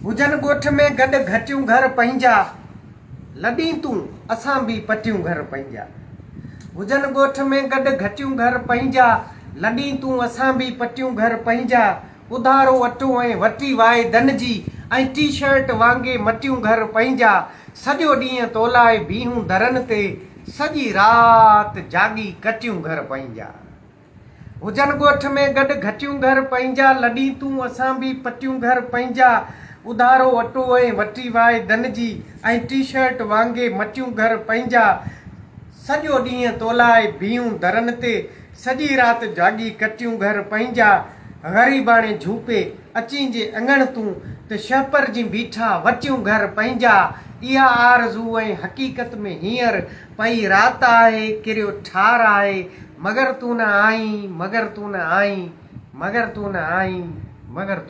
هجن ڳوٺ ۾ گڏ گهٽيون گهر پنهنجا، لڏين تون اسان به پٽيون گهر پنهنجا. هجن ڳوٺ ۾ گڏ گهٽيون گهر پنهنجا، لڏين تون اسان به پٽيون گهر پنهنجا. اڌارو اٽو ۽ وٽي وائي دن جي ۽ ٽي شرٽ وانگي مٽيون گهر پنهنجا. سڄو ڏينهن تولاء بيهون درن تي، سڄي رات جاڳي ڪٽيون گهر پنهنجا. هجن ڳوٺ ۾ گڏ گهٽيون گهر پنهنجا، لڏين تون اسان به پٽيون گهر پنهنجا، اڌارو اٽو ۽ وٽي وائي دن جي ۽ ٽي شرٽ وانگي مٽيون گهر پنهنجا، سڄو ڏينهن تولاء بيهون درن تي، سڄي رات جاڳي ڪٽيون گهر پنهنجا، غريباڻي جهوپي اچين جي اڱڻ تون ته شهپر جين بيٺا وٽيون گهر پنهنجا، اها آرزو ۽ حقيقت ۾ هينئر پئي رات آهي، ڪريو ٺار آهي، مگر تون نه آئين، مگر تون نه آئين، مگر تون نه آئين، مگر تون.